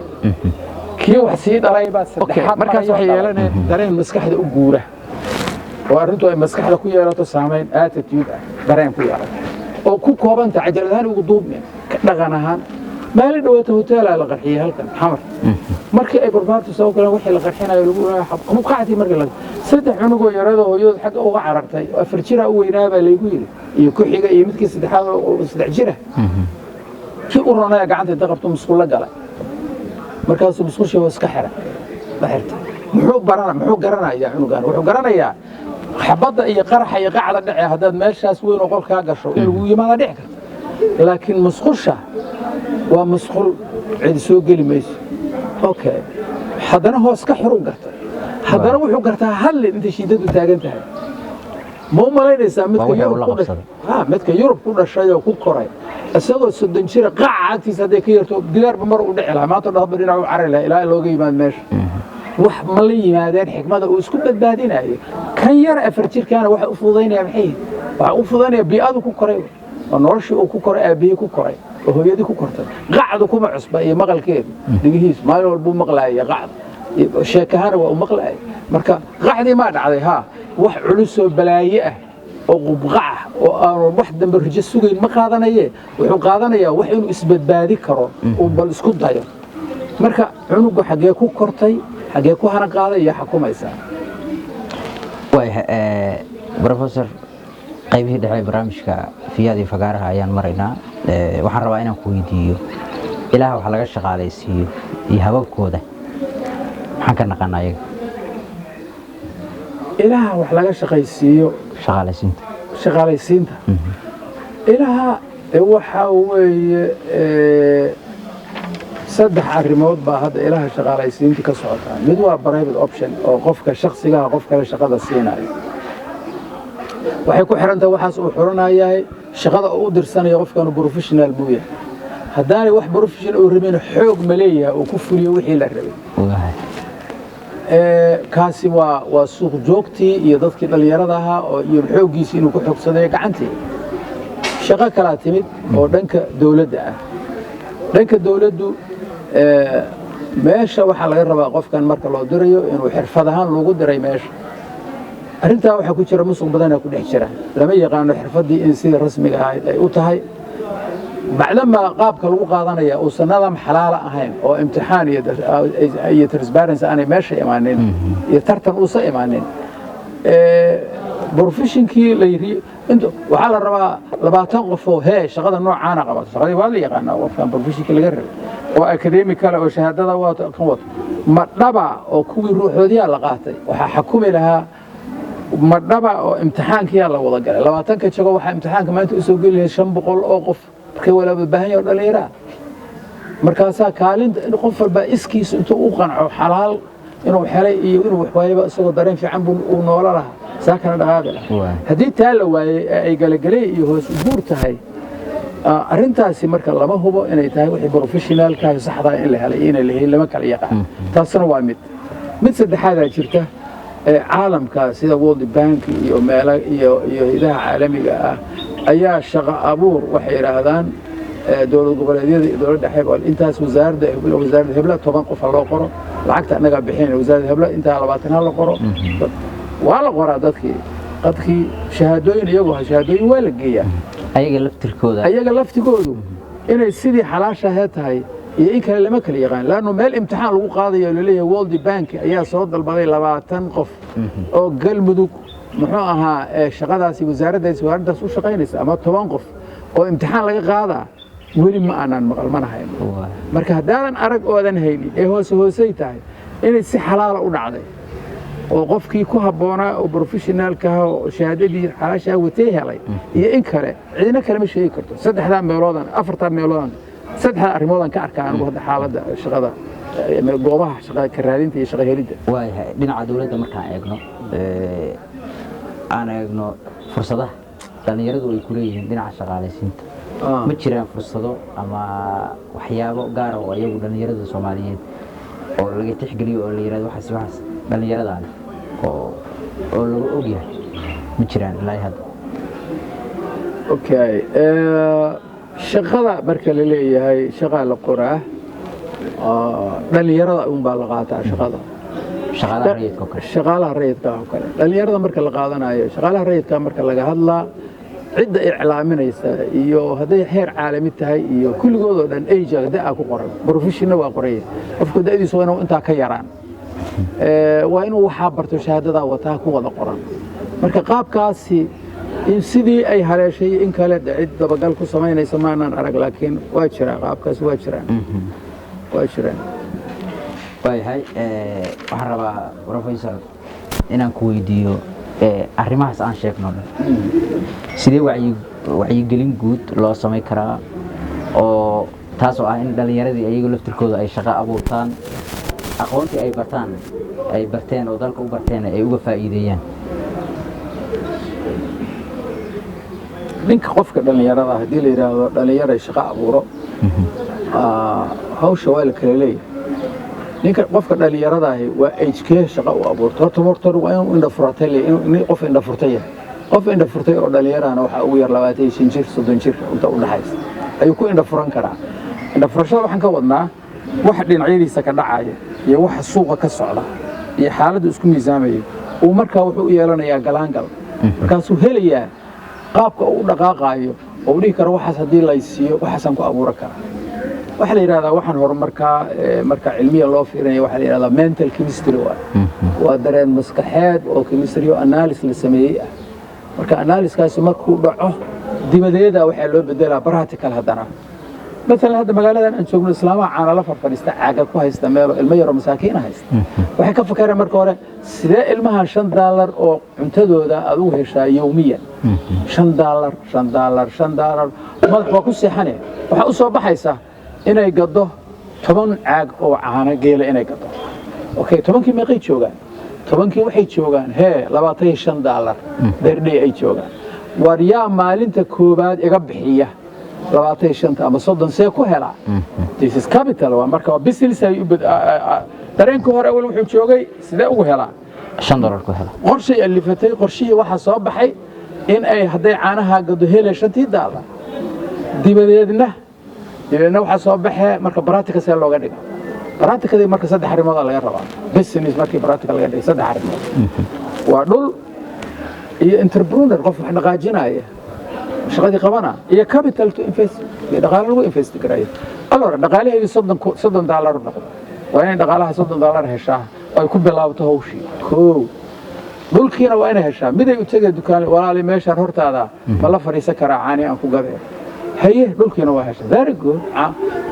kii wax sii dhalay baa saddexaad. Markaas waxay yeelanayaan dareen maskaxda u guura oo arrintu ay maskaxda ku yeelato saamayn attitude ah, dareen ku yeelato oo ku koobanta cajalad ahaan ugu duubmin dhaqan ahaan. Maalin dhawaata hoteelaa la qarxiyey halkan Xamar. Markii ay barbaartu soo galeen, wixii la qarxinayo lagu qacdii, markii la saddex cunugoo yaradoo hooyadood xagga uga carartay oo 4 jira u weynaa baa laygu yidhi, iyo ku xiga iyo midkii saddexaad oo 3 jira, kii u ronaya gacanta inta qabto musqul la galay. Markaasuu musqushii hoos ka xira la xirtay. Muxuu barana? Muxuu garanayaa cunugan? Wuxuu garanayaa xabadda iyo qaraxa iyo qacda dhece. Haddaad meeshaas weyn oo qolkaa gasho in lagu yimaada dhici karta, laakiin musqusha waa musqul, cid soo geli mayso. Okay, haddana hoos ka xiruu gartay. Haddana wuxuu gartaa hadlin inta shiidadu taagan tahay. Ma u malaynaysaa midka Waa wixii uu Yurub la ku dhashay? qabsaday. Ha, midka Yurub ku dhashay oo ku koray, isagoo 30 jira, qaaca agtiisa hadday ka yarto gidaarba mar u dhici lahaa, maanta dhahba dhinac u carari lahaa ilaa looga yimaado meesha. Wax ma la yimaadeen xikmada uu isku badbaadinayo? Kan yar 4 jirkaana waxa u fududaynaya maxay yihiin? Waxa u fududaynaya bii'adu ku koray oo noloshii uu ku koray, aabbihii ku koray oo hooyadii ku kortay. Qacdu kuma cusba iyo maqalkeedu, dhigihiisu maalin walbuu maqlaaya qacda, sheekahana waa u maqlaaya. Marka qacdii maa dhacday, haa, wax culusoo balaaye ah oo qubqac ah oo aanu wax dambe rajo sugayn ma qaadanaye. Wuxuu qaadanayaa wax inuu isbadbaadi karo uu bal isku dayo. Marka cunugu xaggee ku kortay, xaggee ku haran qaaday iyo xukumaysaa? Waayahay professor, qaybihii dhexe ee barnaamijka Fiyaad iyo Fagaaraha ayaan maraynaa. Waxaan rabaa inaan ku weydiiyo ilaah wax laga shaqaalaysiiyo iyo hababkooda, maxaan ka naqaanaa ayaga? Ilaha wax laga shaqaysiiyo? Shaqaalaysiinta. Shaqaalaysiinta ilaha waxaa weeye saddex arrimood baa hadda ilaha shaqaalaysiinta ka socotaa. Mid waa private option oo qofka shaksigaha qof kale shaqada siinayo. Waxay ku xiran tahay waxaas uu xuranayahay shaqada uu u dirsanayo qofkanu professional buu yahay. Haddaanay wax professional uu rabin, xoog ma leeyahay uu ku fuliyo wixii la rabay? Kaasi waa suuq joogtii iyo dadkii dhallinyarada ahaa oo iyo xooggiisii inuu ku xoogsaday gacantii. Shaqo kalaa timid oo dhanka dowladda ah. Dhanka dowladdu meesha waxaa laga rabaa qofkan marka loo dirayo inuu xirfad ahaan loogu diray meesha. Arrintaa waxaa ku jira musuq badanaa ku dhex jira. Lama yaqaano xirfaddii in sida rasmiga ahayd ay u tahay, bacdama qaabka lagu qaadanaya uusan nidaam xalaala ahayn oo imtixaan iyo transparency aanay meesha imaanin iyo tartan uusan imaanin. Professionkii la yiri waxaa la rabaa 20 qof oo hee shaqada noocaana qabato. Shaqadii waa la yaqaanaa, qofkan professionkii laga rabay oo academic kale oo shahaadada wato kan wato ma dhaba oo kuwii ruuxoodiyaa la qaatay waxaa xakumi lahaa ma dhaba oo imtixaankiyaa la wada galay 20-ka jago. Waxaa imtixaanka maanta usoo geli lahayd 500 oo qof markay walaaba baahan yahay oo dhallinyaraa. Markaasaa kaalinta in qof walba iskiisu intuu u qanco xalaal Inuu helay iyo inuu wax waayaba, isagoo dareen fiican buu uu noola lahaa, saa kana dhaqaaqi lahaa. Haddii taa la waayey ee ay galagelay iyo hoos u guur tahay arrintaasi, marka lama hubo inay tahay wixii professionalka saxdaa in la helay, inay la helin lama kala yaqaan. Taasna waa mid saddexaadaa jirta. Ee caalamka sida World Bank iyo meelo iyo hay'adaha caalamiga ah ayaa shaqo abuur waxay yidhaahdaan dowlad goboleedyada iyo dowladda dhexe, intaas wasaaradda hebla 10 qof ha loo qoro, lacagta annagaa bixinayna. Wasaaradda hebla intaa 20 ha la qoro. Waa la qoraa dadkii shahaadooyin, iyagoo shahaadooyin waa la geeyaa. Ayaga laftirkooda. Ayaga laftigoodu inay sidii xalaashahee tahay iyo in kale lama kala yaqaan, laannu meel imtixaan lagu qaadayo laleeyahay World Bank ayaa soo dalbaday 20 qof oo Galmudug, muxuu ahaa, shaqadaasi wasaaraddaas u shaqaynaysa, ama 10 qof oo imtixaan laga qaadaa, weli ma aanan maqal, mana hayno. Marka haddaadan arag oodan haynin ee hoose hoosey tahay inay si xalaala u dhacday oo qofkii ku habboonaa oo professionalka ah oo shahaadadii xalaashaa watay helay iyo in kale, cidina kale ma sheegi karto. Saddexdaa meeloodan, afartaa meeloodan, saddexdaa arrimoodan ka arkaa anigu hadda xaaladda shaqada, goobaha shaqada ka raadinta iyo shaqo helidda. Waayahay, dhinaca dowladda markaan eegno, aan eegno fursadaha dhallinyaradu ay ku leeyihiin dhinaca shaqaalaysiinta, ma jiraan fursado ama waxyaabo gaara oo iyagu dhallinyarada Soomaaliyeed oo laga tixgeliyo oo la yidhahdo waxaas dhallinyaradan oo laga og yahay, ma jiraan ilaa hadda? Okay, shaqada marka la leeyahay shaqaa la qoraa, dhallinyarada un baa la qaataa shaqada. Shaqaalaha rayidka oo kale. Shaqaalaha rayidka oo kale, dhallinyarada marka la qaadanayo, shaqaalaha rayidka marka laga hadlaa, cidda iclaaminaysa iyo hadday heer caalami tahay iyo kulligood oo dhan age da ku qoran, professionna waa qoraya. Qofku da'diisu waa inuu intaa ka yaraan, waa inuu waxaa barto, shahaadadaa wataa, ku wada qoran. Marka qaabkaasi in sidii ay haleeshay in kale de cid dabagal ku samaynaysa maanaan arag, laakiin waa jiraa qaabkaasi, waa jiraan, waa jiraan. Waayahay, waxaan rabaa, professor, inaan ku weydiiyo arrimahaas aan sheegno dhan sidee wacyigelin guud loo samayn karaa, oo taas oo ah in dhallinyaradii iyagu laftirkooda ay shaqo abuurtaan, aqoontii ay bartaan, ay barteen oo dalka u barteen ay uga faa'iideeyaan? Ninka qofka dhallinyarada haddii la yidhaahdo dhallinyaray shaqo abuuro, hawsha waa la kala leeyahay. Ninka qofka dhallinyaradaahi waa hkee shaqo u abuurto? Horta waa inuu indha furatay, inuu qof indha furtay yahay. Qof indha furtay oo dhallinyarahana waxaa ugu yar 25 jir, 30 jir inta u dhaxaysa ayuu ku indha furan karaa. Indha furashada waxaan ka wadnaa waxa dhinacyadiisa ka dhacaya iyo waxa suuqa ka socda iyo xaaladdu isku miisaamayo. Uu markaa wuxuu u yeelanayaa galaangal, markaasuu helayaa qaabka uu u dhaqaaqaayo oo uu dhihi karo waxaas haddii laysiiyo waxaasaan ku abuuran karaa. Waxaa la yidhahdaa waxaan horumarkaa marka cilmiya loo fiirinaya, waxaa la yidhahdaa mental chemistry. Waa dareen maskaxeed oo chemistry oo analysis la sameeyey ah. Marka analysiskaasi markuu dhaco dibadeeda waxaa loo bedelaa practical. Haddana maalan hadda magaaladan aan joogno, islaamaha caana la farfadhiista, caaga ku haysta, meelo ilmo yaroo masaakiina haysta, waxay ka fakereen marka hore sidee ilmahan $5 oo cuntadooda aad ugu heshaa yowmiyan, $5, $5, $5, madax waa ku seexane. Waxaa u soo baxaysa inay gado 10 caag oo caano geela inay gado. Okay, 10-kii meeqay joogaan? 10-kii waxay joogaan hee $25 per day ay joogaan. War yaa maalinta koowaad iga bixiya 25-ta ama 30, see ku helaa? This is capital. Waa marka waa business. Ay dareenka hore awal wuxuu joogay sidee ugu helaa $5 ku hela. Qorshay alifatay, qorshihii waxaa soo baxay in ay hadday caanaha gado hele shantii daalar. Dibadeedna waxaa soo baxee marka practical see looga dhiga practicadii. Marka saddex arrimood laga rabaa business. Markii practical laga dhigay, saddex arrimood waa dhul iyo entrepreneur, qof wax dhaqaajinaya, shaqadii qabana, iyo capital to invest, iyo dhaqaale lagu invest garayo. Allora dhaqaalaheedii $30 u noqdo. Waa inay dhaqaalaha $30 heshaa oo ay ku bilaabto hawshii. Koow, dhulkiina waa inay heshaa. Miday u tegay dukaan, walaali meeshaan hortaada ma la fadhiisan karaa caani aan ku gadee? Haye, dhulkiina waa heshay, very good.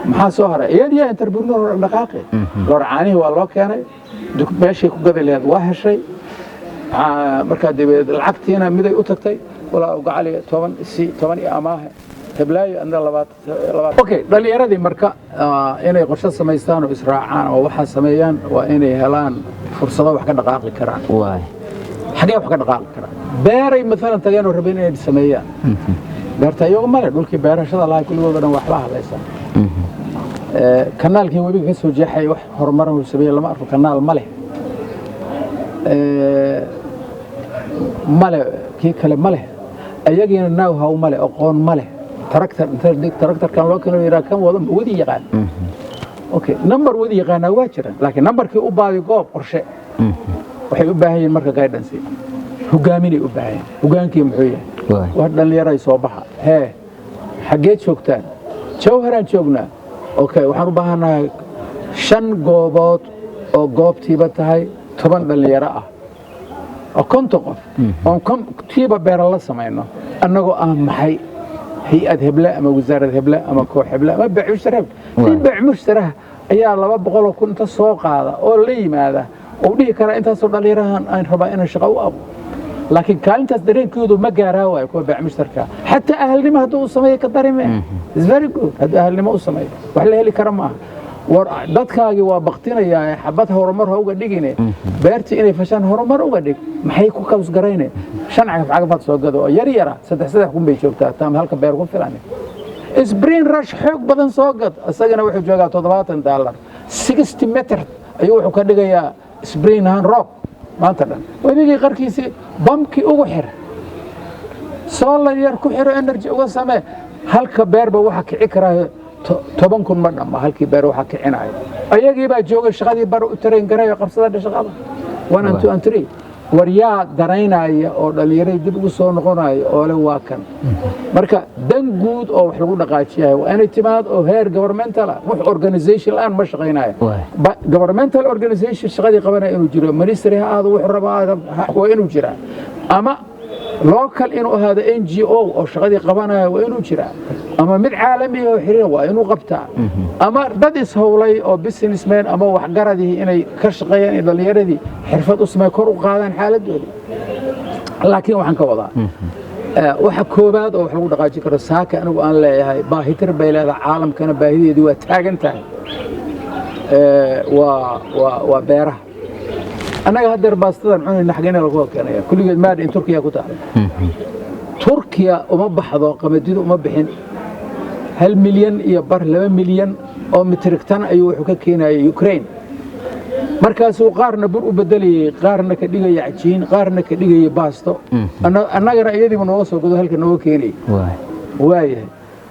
Maxaa soo haray? Iyadiya entrepreneur dhaqaaqi loor caanihii waa loo keenay, meeshay ku gadi lahayd waa heshay. Markaa dabadeed lacagtiina miday u tagtay, walaa gacali 10 si 10 iyo amaahe. Heblaayo adna 20. Okay, dhalinyaradii marka inay qorshe samaystaan oo israacaan oo waxaa sameeyaan, waa inay helaan fursado wax ka dhaqaaqi karaan. Xagee wax ka dhaqaaqi karaan? Beeray maalan tageen oo rabeen inay sameeyaan beerta, iyagu male dhulkii beerashada lahaa, kulligooda dhan waxba hadlaysan. Kanaalkii webiga ka soo jeexay wax horumar uu sameeyey lama arko, kanaal ma leh. Male kii kale ma leh, ayagiina know how ma leh, aqoon ma leh. Taraktar taraktarkan loo keeno, yidhaa kan wado, ma wadi yaqaan? Okay, number wadi yaqaanaa waa jiraan, laakiin numberkii u baadi goob qorshe. Waxay u baahan yihiin marka guidance, hogaaminay u baahan yihiin. Hogaankii muxuu yahay? Wax dhallinyaray soo baxa. Hee, xaggeed joogtaan? Jawharaan joognaa. Okay, waxaan u baahannahay shan goobood oo goobtiiba tahay 10 dhallinyaro ah oo 50 qof oon tiiba beera la samayno, annagoo ah maxay, hay-ad heble ama wasaarad heble ama koox heble ama beec mushtara heble. Nin beec mushtaraha ayaa 200,000 inta soo qaada oo la yimaada oo dhihi karaa intaasoo dhallinyarahan aan rabaa inaan shaqo u abo, laakiin kaalintaas dareenkoodu ma gaaraa waayo kuwa beec mushtarka. Xataa ahalnimo hadduu u sameeyo ka darime is very good. Hadduu ahalnimo u sameeyo, wax la heli kara maaha. War dadkaagii waa baktinayaa, xabad horumar ha uga dhigine, beertii inay fashaan horumar uga dhig. Maxay ku kaws garayne? Shan cagaf cagafaad soo gado oo yar yara, 3-3 kun bay joogtaa, taam halka beer ku filan. Spring rush xoog badan soo gad, isagana wuxuu joogaa $70. 60 meter ayuu wuxuu ka dhigayaa spring ahaan roob maanta dhan. Webigii qarkiisii bamkii ugu xir, solar yar ku xiro, energy uga samee. Halka beerba waxa kici karaa 10,000 ma dhamma. Halkii beer waxa kicinaya ayagii baa joogay, shaqadii bar u tarayn garayo, qabsada shaqada, one and two and three. War yaa daraynaya oo dhallinyaradii dib ugu soo noqonaya oo le waa kan? Marka dan guud oo wax lagu dhaqaajiyahay waa inay timaad oo heer governmental ah. Wax organization la'aan ma shaqaynayo. Governmental organization shaqadii qabanaya inuu jiro, ministry ha ahaado, wuxuu rabaa waa inuu jiraa, ama local inuu ahaado, NGO oo shaqadii qabanaya waa inuu jiraa, ama mid caalami ah oo xiriir waa inuu qabtaa, ama dad ishowlay oo businessmen ama waxgaradii inay ka shaqeeyaan in dhallinyaradii xirfad u sameey, kor u qaadaan xaaladoodii. Laakiin waxaan ka wadaa, waxa koobaad oo wax lagu dhaqaajin karo saaka anigu aan leeyahay, baahitir bay leedahay, caalamkana baahideedii waa taagan tahay, waa beeraha. Annaga haddeer baastadan cunayna xageena lagu keenaya? Kulligeed made in Turkiya ku taala. Turkiya uma baxdo qamadidu, uma bixin. 1.5 milyan, 2 milyan oo metric ton ayuu wuxuu ka keenayay Ukraine. Markaasuu qaarna bur u bedelayey, qaarna ka dhigaya cajiin, qaarna ka dhigayay baasto. Annagana iyadiiba nooga soo gado, halka nooga keenayay. Waayahay,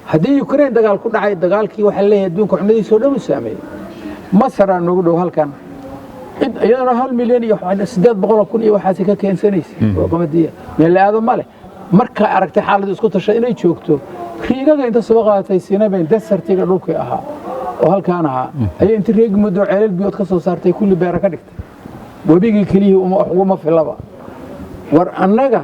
haddii Ukraine dagaal ku dhacay, dagaalkii waxaa leeyahay adduunka cunadiisa oo dhan u saameeyey. Masaraa noogu dhow halkan, iyadana 1,800,000 iyo waxaasi ka keensanaysa oo qamadiya. Meel la aado ma leh. Markaa aragtay xaaladdu isku tasha inay joogto, riigaga inta soo qaadatay Sinabayn desertiga dhulkii ahaa oo halkaan ahaa ayay inta reegi muddo ceelal biyood ka soo saartay, kulli beera ka dhigtay. Webigii keliyihii uguma filaba. War annaga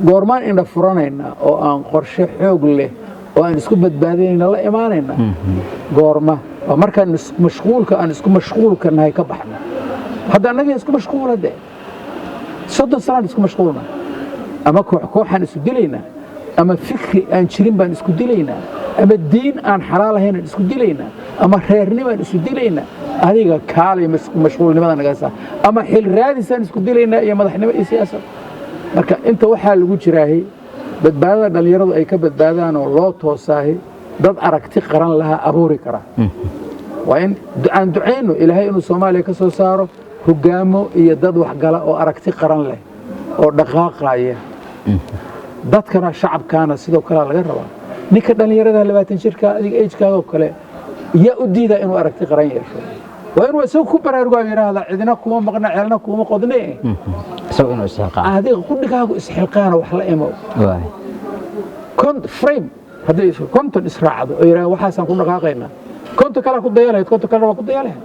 goormaan indha furanaynaa oo aan qorshe xoog leh oo aan isku badbaadinayna la imaanayna? Goorma waa markaan mashquulka aan isku mashquulka nahay ka baxno. Hadda annaga isku mashquula de 30 sanaan isku mashquulna, ama koox kooxaan isu dilaynaa, ama fikri aan jirin baan isku dilaynaa, ama diin aan xalaal ahayn aan isku dilaynaa, ama reernimaan isu dilaynaa. Adiga kaalay mashquulnimada naga saa, ama xil raadisaan isku dilaynaa iyo madaxnimo iyo siyaasad. Marka inta waxaa lagu jiraahay, badbaadada dhallinyaradu ay ka badbaadaan oo loo toosaahay, dad aragti qaran lahaa abuuri kara. Waa in aan ducayno Ilaahay inuu Soomaaliya ka soo saaro hogaamo iyo dad waxgala oo aragti qaran leh oo dhaqaaqaya. Dadkana, shacabkaana sidoo kalea laga rabaa. Ninka dhallinyarada 20 jirka, adiga age-kaaga oo kale, yaa u diidaa inuu aragti qaran yeesho? Waa inuu isagu ku baraarugaa, yidhaahda cidina kuma maqna, ceelna kuma qodne. Isagu inuu isxilqaamo. Adiga qudhigaagu isxilqaana, wax la imo. Frame hadday 50 israacdo oo yidhaahda waxaasaan ku dhaqaaqaynaa, 50 kalea ku daya lahayd, 50 kalena waa ku daya lahayd.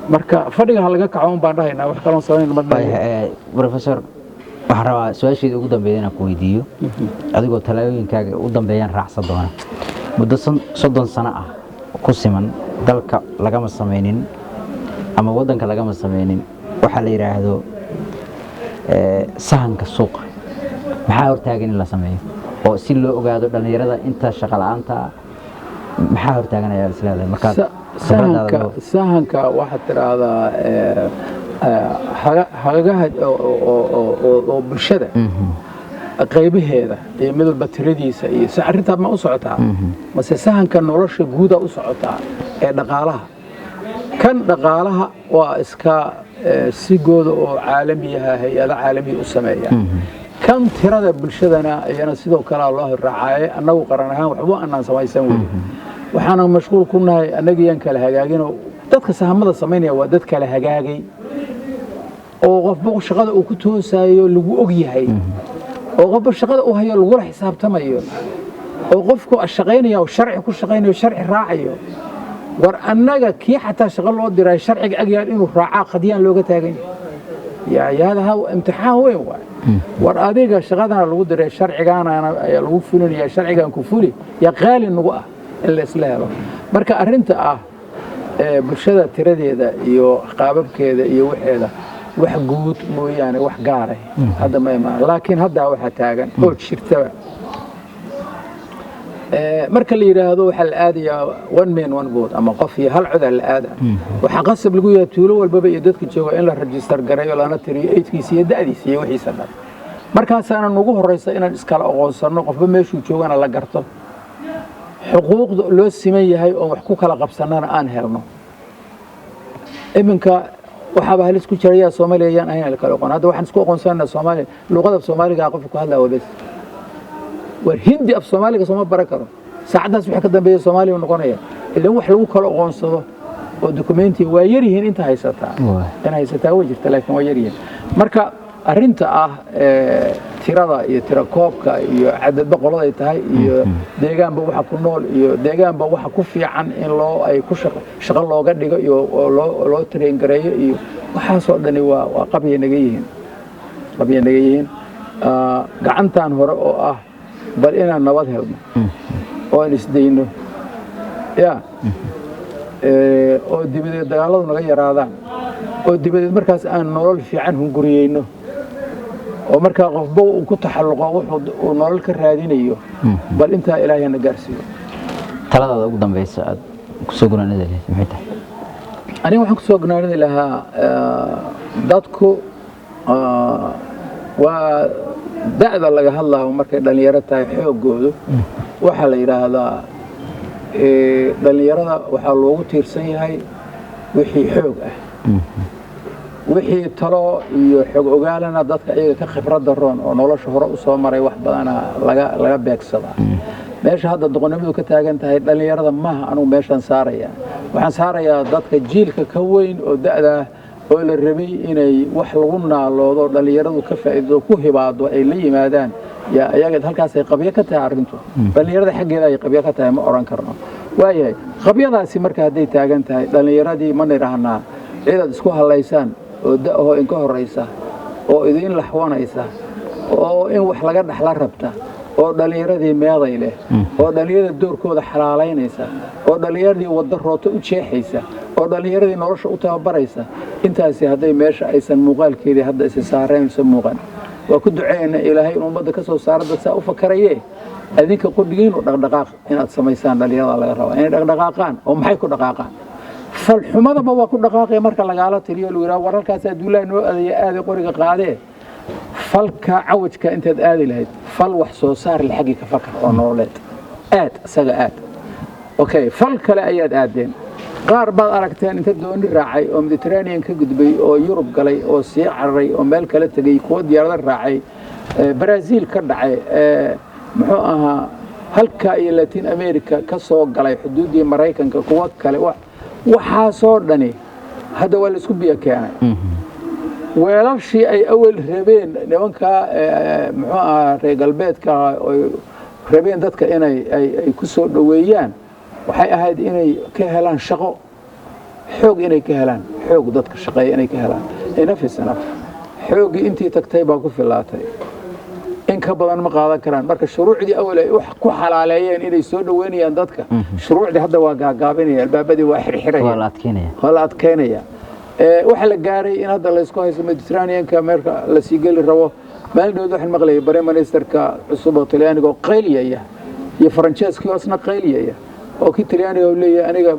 Marka fadhiga ha laga kaco un baan dhahaynaa, wax kaloon samayn ma dhahayo. Professor, waxaan rabaa su-aasheeda ugu dambeeya inaan ku weydiiyo, adigoo talooyinkaaga u dambeeyaan raacsan doona. Muddo 30 sano ah ku siman dalka lagama samaynin ama waddanka lagama samaynin waxaa la yidhaahdo sahanka suuqa. Maxaa hortaagan in la sameeyo? Oo si loo ogaado dhallinyarada inta shaqa la'aanta, maxaa hortaaganaya isleedahay markaad khibradaada? Sahanka sahanka waxaad tidhaahdaa hagagaha oo bulshada qaybaheeda iyo mid walba tiradiisa iyo si arrintaa ma u socotaa, mase sahanka nolosha guuda u socotaa ee dhaqaalaha? Kan dhaqaalaha waa iska sigooda oo caalamiyaha, hay-ado caalamiya u sameeya. Kan tirada bulshadana iyana sidoo kalea loo horraacaye. Annagu qaran ahaan waxba anaan samaysan weli, waxaana mashquul ku nahay annagiyaan kala hagaaginoo. Dadka sahamada samaynaya waa dad kala hagaagay oo qofba shaqada uu ku toosayo lagu og yahay, oo qofba shaqada uu hayo lagula xisaabtamayo, oo qofku shaqaynaya oo sharci ku shaqaynayo, sharci raacayo. War annaga kii xataa shaqo loo diray sharciga agyaal inuu raacaa qadiyaan looga taagan yahay. Yaa hada imtixaan weyn waay. War adiga shaqadana lagu diray, sharcigaana ayaa lagu fulinaya, sharcigan ku fuli yaa qaali nagu ah in la isla helo. Marka arrinta ah ee bulshada tiradeeda iyo qaababkeeda iyo waxeeda, wax guud mooyaane wax gaaray hadda ma imaan. Laakiin haddaa waxaa taagan oo jirtaba, marka la yidhaahdo waxaa la aadayaa one man one vote ama qof iyo hal codaa la aada, waxaa qasab lagu yahay tuulo walbaba iyo dadka jooga in la register gareeyo, lana tiriyo age-kiisa iyo da'diisa iyo wixiisa dhan. Markaasaana nagu horeysa inaan iskala aqoonsanno, qofba meeshuu joogana la garto, xuquuqda loo siman yahay oon wax ku kala qabsannana aan helno. Iminka waxaaba halis ku jira yaa Soomaaliya yaan ahayn la kala aqoon. Hadda waxaan isku aqoonsanaa Soomaaliya luqada Soomaaliga qofka ku hadlaa waa bes. War Hindi af Soomaaliga sooma baran karo, saacaddaas wixii ka dambeeya Soomaaliya uu noqonaya. Ilan wax lagu kala aqoonsado oo documenti waa yar yihiin inta haysataa. In haysataa way jirta, laakiin waa yar yihiin. Marka arrinta ah tirada iyo tirakoobka iyo cadadba qolada ay tahay iyo deegaanba waxa ku nool iyo deegaanba waxa ku fiican in loo ay ku shaqo looga dhigo iyo oo loo train gareeyo iyo waxaasoo dhani waa qabya naga yihiin, qabya naga yihiin. Gacantan hore oo ah bal inaan nabad helno oo aan isdayno ya oo dibadeed dagaalladu naga yaraadaan, oo dibadeed markaas aan nolol fiican hunguriyeyno, oo markaa qofba uu ku taxalluqo wuxuu uu nolol ka raadinayo, bal intaa Ilaahay na gaarsiiyo. Taladaada ugu dambeysa aad kusoo gunaanada lahayd maxay tahay? Aniga waxaan kusoo gunaanadi lahaa, dadku waa da'da laga hadlayo markay dhallinyaro tahay xooggoodu. Waxaa la yidhaahdaa dhallinyarada waxaa loogu tiirsan yahay wixii xoog ah, wixii talo iyo xog ogaalana dadka iyaga ka khibrad daroon oo nolosha hore u soo maray wax badana laga beegsadaa. Meesha hadda doqonnimadu ka taagan tahay dhallinyarada maaha. Anugu meeshaan saaraya waxaan saarayaa dadka jiilka ka weyn oo da'da oo la rabay inay wax lagu naaloodo dhallinyaradu ka faa'iido ku hibaado ay la yimaadaan. Yaa ayaga halkaasay qabyo ka tahay arrintu. Dhallinyarada xaggeeda ay qabyo ka tahay ma odhan karno. Waayahay, qabyadaasi marka hadday taagan tahay dhallinyaradii, ma nidhaahnaa cidaad isku hallaysaan oo da'ahoo inka horraysa oo idiin laxwanaysa oo in wax laga dhaxla rabta, oo dhallinyaradii meeday leh, oo dhallinyarada doorkooda xalaalaynaysa, oo dhallinyaradii waddo rooto u jeexaysa, oo dhallinyaradii nolosha u tababaraysa, intaasi hadday meesha aysan muuqaalkeedii hadda isa saareen isa muuqan, waa ku duceeyna Ilaahay inuu ummadda ka soo saaro dad saa u fakaraye. Adinka qudhigiinu dhaqdhaqaaq inaad samaysaan dhallinyarada laga rabaa inay dhaqdhaqaaqaan. Oo maxay ku dhaqaaqaan? Falxumadaba waa ku dhaqaaqaya marka lagaala taliyo, lagu yidhaha war halkaasaa duulaha noo aadaya, aaday qoriga qaadee. Falka cawajka intaad aadi lahayd, fal wax soo saar le xaggii ka fakar oo nololeed aad isaga aad. Okay, fal kale ayaad aadeen. Qaar baad aragteen inta dooni raacay oo Mediterranean ka gudbay oo Yurub galay oo sii cararay oo meel kale tegey, kuwo diyaarado raacay, Brazil ka dhacay, muxuu ahaa, halka iyo Latin America ka soo galay xuduuddii Maraykanka, kuwo kale. Waxaasoo dhani hadda waa la isku biyo keenay. Weelashii ay awel rabeen nimanka muxuu ahaa reer galbeedka oy rabeen dadka inay ay ku soo dhoweeyaan waxay ahayd inay ka helaan shaqo, xoog inay ka helaan, xoog dadka shaqeeya inay ka helaan. Enough is enough. Xooggii intii tagtay baa ku filaatay, in ka badan ma qaadan karaan. Marka shuruucdii awal ay ku xalaaleeyeen inay soo dhoweynayaan dadka, shuruucdii hadda waa gaagaabinaya, albaabadii waa xirxiraya. Waa la adkeynaya. Waa la adkeynaya. Waxaa la gaaray in hadda laysku haysto Mediterraneanka marka la sii geli rabo. Maalin dhoweed waxaan maqlayay prime ministerka cusub oo Talyaaniga oo qayliyaya iyo Faranjeeskii oo isna qayliyaya, oo kii Talyaaniga uu leeyahay aniga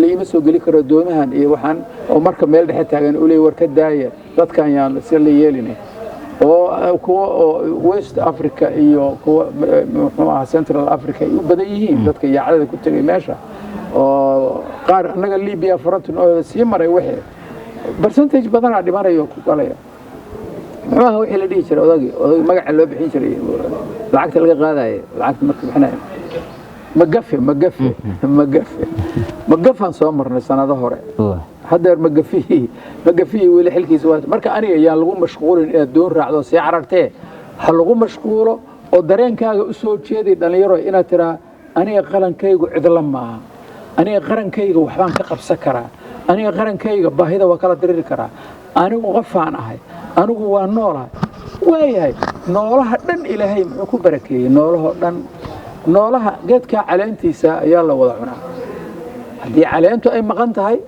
laiima soo geli karo doomahan iyo waxaan, oo marka meel dhexe taagan uu leeyahay war ka daaya dadkan, yaan si la yeelin, oo kuwa oo West Africa iyo kuwa muxuu ahaa Central Africa ay u badan yihiin dadka yaacdada ku tegay meesha, oo qaar annaga Libya frontin oo sii maray, wixii percentage badanaa dhimanayo ku galaya. Muxuu ahaa wixii la dhihi jiray odagii magaca loo bixin jiray, lacagta laga qaadayo, lacagta marka bixinayo? Magafe, magafe, magafe, magafaan soo marnay sanado hore. Haddeer magafihii weli xilkiisa waa. Marka aniga yaan lagu mashquulin inaad doon raacdo sii carartee, ha lagu mashquulo oo dareenkaaga u soo jeeday dhallinyaro inaad tiraa aniga qalankaygu cidla maaha, aniga qarankayga waxbaan ka qabsan karaa, aniga qarankayga baahida waa kala diriri karaa, anigu qofaan ahay, anigu waa noolahay. Waayahay, noolaha dhan Ilaahay muxuu ku barakeeyey? Noolahoo dhan, noolaha geedkaa caleentiisa ayaa la wada cunaa. Haddii caleentu ay maqan tahay,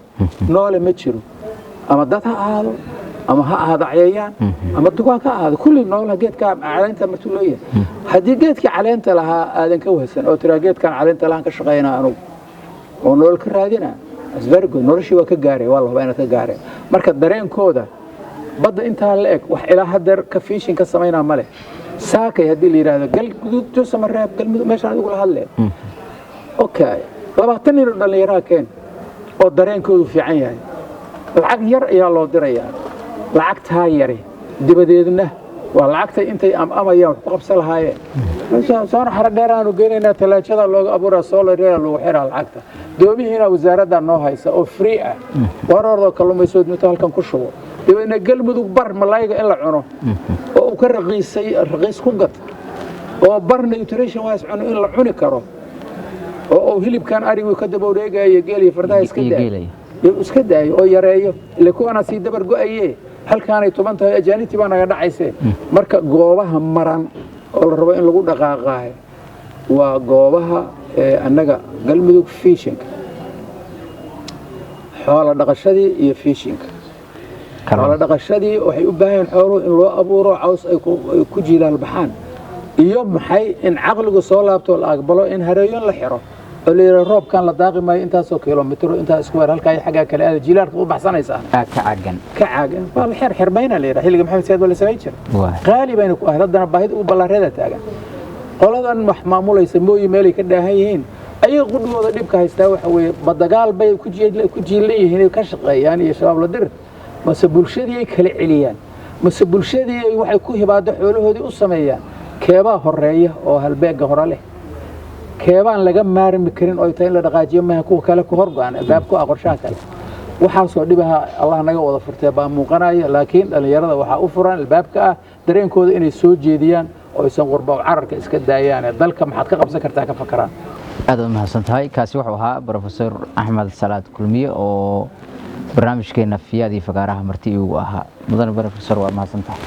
noole ma jiro, ama dad ha ahaado ama ha ahaado cayayaan ama dugaag ha ahaado, kulli noolaha geedkaa caleenta martuu leeyahay. Haddii geedkii caleenta lahaa aadan ka wahsan oo tiraa geedkan caleenta lahaan ka shaqaynaa anugu oo nolol ka raadina, it's very good. Noloshii waa ka gaaray, waa la hubaa inaad ka gaaray. Marka dareenkooda badda intaa la eg wax ilaa haddeer ka fishing ka samaynaa ma leh. Saakay haddii la yidhaahdo Galguduud, Jusamareeb, Galmudug, meeshaan adigu la hadle, okay, 20 nin oo dhallinyaraha keen oo dareenkoodu fiican yahay, lacag yar ayaa loo dirayaa. Lacagtaa yari dibadeedna waa lacagta intay amamayaan wax ku qabsan lahaayeen. Soona xaro dheeraanu geynaynaa, talaajada looga abuuraa, solar loogu xiraa lacagta, doomihiina wasaaradda noo haysa oo free ah, waroordoo kalluumaysood mito halkan ku shubo. Dabeedna Galmudug bar malayga in la cuno oo uu ka raqiisay, raqiis ku gad, oo bar nutrition wise cuno in la cuni karo, oo uu hilibkan arigu ka daba wareegayo, geel iyo fardaha iska daayo, iska daayo oo yareeyo, ile kuwana sii dabar go'aye, halkaanay tuban tahay, ajaanibtii baa naga dhacayse. Marka goobaha maran oo la rabo in lagu dhaqaaqaayo waa goobaha annaga Galmudug fishing, xoola dhaqashadii iyo fishing. Xoola dhaqashadii waxay u baahan yihiin xooluhu in loo abuuro caws ay ku jiilaal baxaan, iyo maxay in caqligu soo laabto, la aqbalo in hareeyon la xiro oo la yidhaha roobkan la daaqi maayo intaasoo kilomitro, intaa square, halkaa iyo xaggaa kale aada jiilaalka u baxsanaysaa. Ka caagan. Ka caagan waa la xer xirmayna la yidhaha. Xilliga Maxamed Siyaad waa la samayn jiray, qaali bayna ku ahayd, haddana baahida ugu ballaareeda taagan. Qoladan wax maamulaysa mooyi meelay ka dhaahan yihiin, ayaga qudhigooda dhibka haystaa waxa weeye ma dagaal bay ku jiilan yihiin ay ka shaqeeyaan iyo Shabaab la dir, mase bulshadii ay kala celiyaan, mase bulshadii ay waxay ku hibaado xoolahoodii u sameeyaan? Keebaa horeeya oo halbeegga hore leh? Keebaan laga maarmi karin oo ay tahay in la dhaqaajiyo maaha kuwa kale ku hor go-an albaab ku ah qorshaha kale? Waxaasoo dhibaha Allah naga wada furtee baa muuqanaya, laakiin dhallinyarada waxaa u furan albaabka ah dareenkooda inay soo jeediyaan oo aysan qurba cararka iska daayaane dalka maxaad ka qabsan kartaa ka fakaraan. Aad u mahadsan tahay. Kaasi wuxuu ahaa Professor Axmed Salaad Kulmiye oo barnaamijkeena Fiyaad iyo Fagaaraha marti igu ahaa. Mudane professor, waa mahadsan tahay.